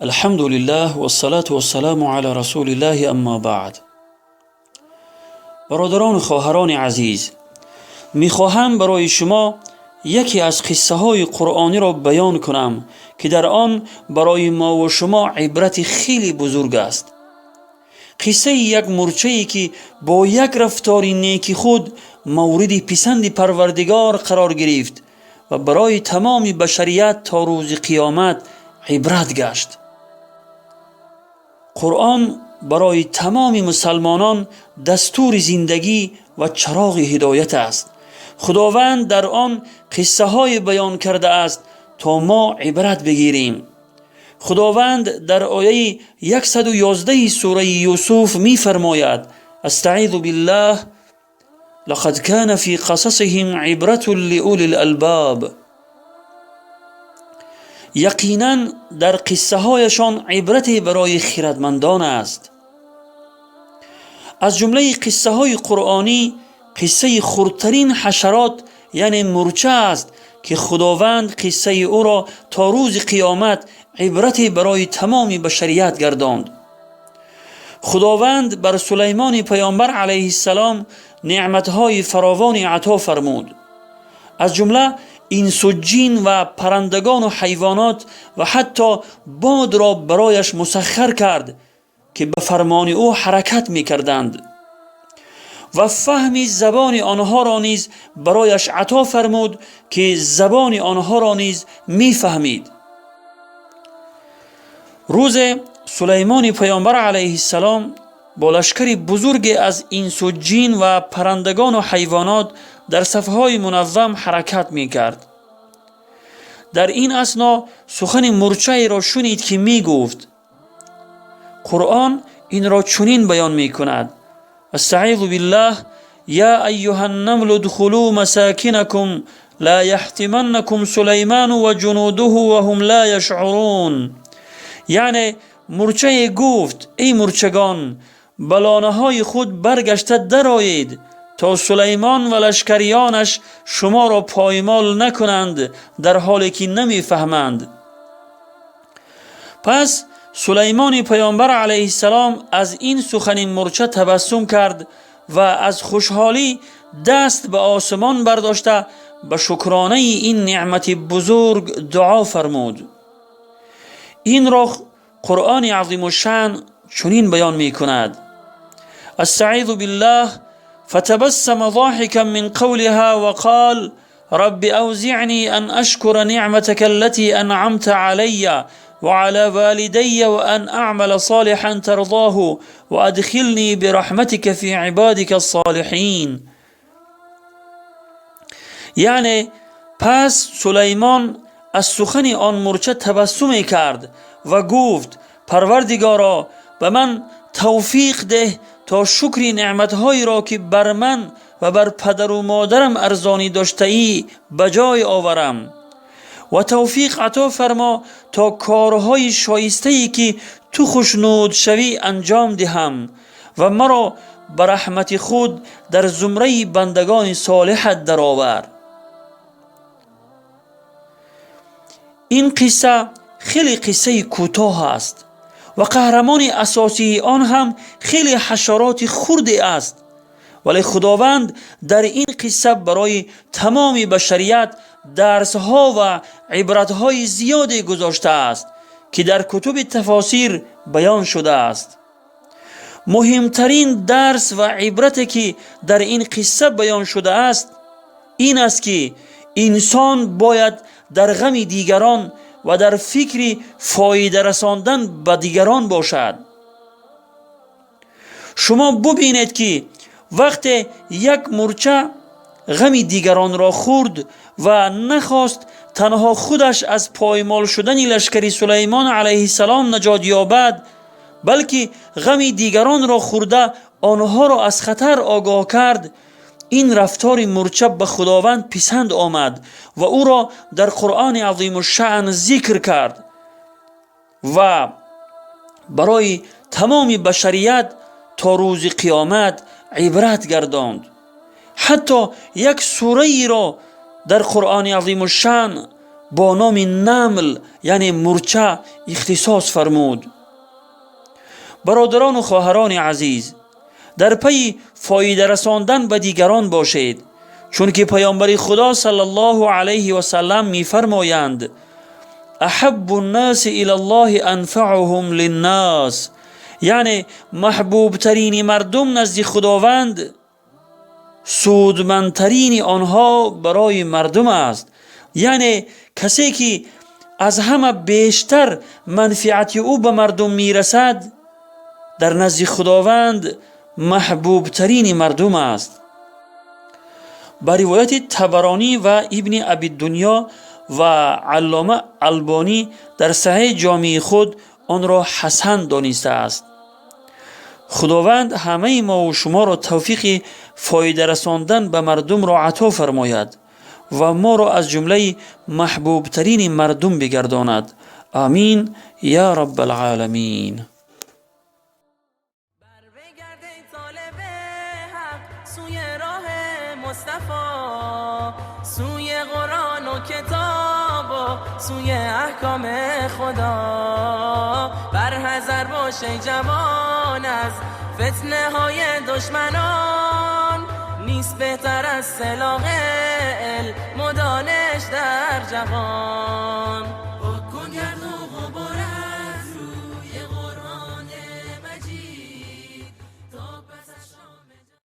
الحمد لله والصلاة والسلام على رسول الله، أما بعد. Бародарону хоҳарони азиз, мехоҳам барои шумо яке аз қиссаҳои қуръониро баён кунам, ки дар он барои мову шумо ибрати хеле бузург аст. Қиссаи як мурчае, ки бо як рафтори неки худ мавриди писанди Парвардигор қарор гирифт ва барои тамоми башарият то рӯзи қиёмат ибрат гашт. Қуръон барои тамоми мусалмонон дастури зиндагӣ ва чароғи ҳидоят аст. Худованд дар он қиссаҳое баён кардааст, то мо ибрат бигирем. Худованд дар ояи 111 сураи Юсуф мефармояд: أستعيذ بالله، لقد كان في قصصهم عبرة لأولي الألباب. Яқинан, дар қиссаҳояшон ибрате барои хирадмандон аст. Аз ҷумлаи қиссаҳои қуръонӣ қиссаи хурдтарин ҳашарот, яъне мурча аст, ки Худованд қиссаи ӯро то рӯзи қиёмат ибрате барои тамоми башарият гардонд. Худованд бар Сулаймони паёмбар алайҳиссалом неъматҳои фаровоне ато фармуд. Аз ҷумла инсу ҷин ва паррандагону ҳайвонот ва ҳатто бодро барояш мусаххар кард, ки ба фармони ӯ ҳаракат мекарданд, ва фаҳми забони онҳоро низ барояш ато фармуд, ки забони онҳоро низ мефаҳмид. Рӯзе Сулаймони паёмбар алайҳиссалом бо лашкари бузурге аз инсу ҷин ва паррандагону ҳайвонот дар сафҳои муназзам ҳаракат мекард. Дар ин асно сухани мурчаеро шунид, ки мегуфт. Қуръон инро чунин баён мекунад: أستعيذ بالله، يا أيها النمل ادخلوا مساكنكم لا يحطمنكم سليمان وجنوده وهم لا يشعرون. Яъне мурчае гуфт: «Эй мурчагон, ба лонаҳои худ баргашта дароед, то Сулаймон ва лашкариёнаш шуморо поймол накунанд, дар ҳоле ки намефаҳманд». Пас Сулаймони паёмбар алайҳиссалом аз ин сухани мурча табассум кард ва аз хушҳолӣ даст ба осмон бардошта, ба шукронаи ин неъмати бузург дуо фармуд. Инро Қуръони азимушшаън чунин баён мекунад: أستعيذ بالله، فتبسم ضاحكا من قولها وقال رب أوزعني أن أشكر نعمتك التي أنعمت علي وعلى والدي وأن أعمل صالحا ترضاه وأدخلني برحمتك في عبادك الصالحين. Яъне пас Сулаймон аз сухани он мурча табассуме кард ва гуфт: «Парвардигоро, ба ман тавфиқ деҳ, то шукри неъматҳоеро, ки бар ман ва бар падару модарам арзонӣ доштаӣ, ба ҷой оварам ва тавфиқ ато фармо, то корҳои шоистае, ки ту хушнуд шавӣ, анҷом диҳам ва маро ба раҳмати худ дар зумраи бандагони солиҳат даровар». Ин қисса хеле қиссаи кӯтоҳ аст ва қаҳрамони асосии он ҳам хеле ҳашароти хурде аст, вале Худованд дар ин қисса барои тамоми башарият дарсҳо ва ибратҳои зиёде гузоштааст, ки дар кутуби тафосир баён шудааст. Муҳимтарин дарс ва ибрате, ки дар ин қисса баён шудааст, ин аст, ки инсон бояд дар ғами дигарон ва дар фикри фоида расондан ба дигарон бошад. Шумо бубинед, ки вақте як мурча ғами дигаронро хӯрд ва нахост танҳо худаш аз поймол шудани лашкари Сулаймон алайҳиссалом наҷот ёбад, балки ғами дигаронро хӯрда, онҳоро аз хатар огоҳ кард, ин рафтори мурча ба Худованд писанд омад ва ӯро дар Қуръони азимушшаън зикр кард ва барои тамоми башарият то рӯзи қиёмат ибрат гардонд. Ҳатто як сураиро дар Қуръони азимушшаън با نام نمل یعنی مورچه اختصاص فرمود. برادران و خواهران عزیز، در پی فایده رساندن به دیگران باشید، چون که پیامبر خدا صلی الله علیه و سلم میفرمایند: احب الناس الى الله انفعهم للناس، یعنی محبوب ترین مردم نزد خداوند سودمندترین آنها برای مردم است. یعنی کسی که از همه بیشتر منفعت او به مردم میرسد در نزد خداوند محبوب ترین مردم است. به روایت طبرانی و ابن ابی دنیا و علامه البانی در صحیح جامع خود آن را حسن دانسته است. خداوند همه ما و شما را توفیق فایده رساندن به مردم را عطا فرماید و ما را از جمله محبوب ترین مردم بگرداند. آمین یا رب العالمین. بر بگرد ای طالب حق سوی راه مصطفی، سوی قرآن و کتاب و سوی احکام خدا. بر حذر باش ای جوان از فتنه های دشمنان، نیست بهتر از سلاح علم و دانش در جهان.